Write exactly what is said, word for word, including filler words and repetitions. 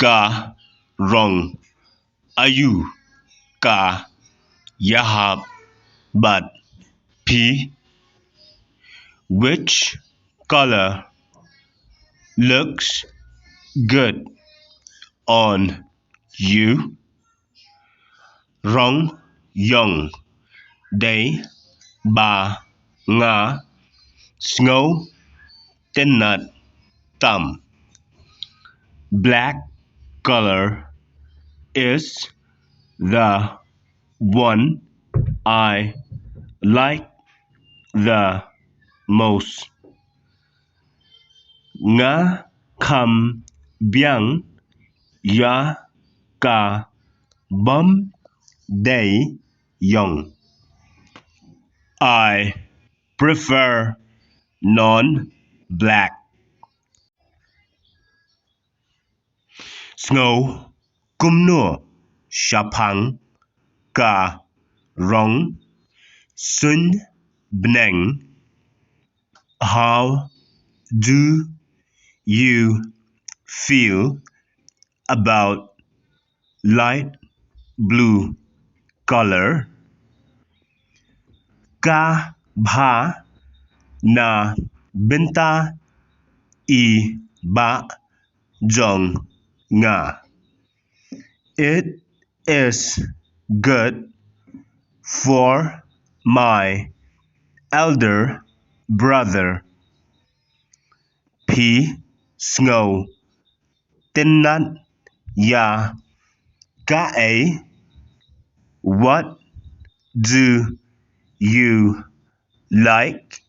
Ka rong aiu ka ïahap bad phi? Which color looks good on you? Rong ïong dei ba nga sngewtynnat tam. Black color is the one I like the most. Nga kham biang ïa ka bym dei ïong. I prefer non-black. Sngew kumno shaphang ka rong suiñ bneng? How do you feel about light blue color? Ka bha na bynta i bah jong nga. It is good for my elder brother. Phi sngewtynnat ïa kaei? What do you like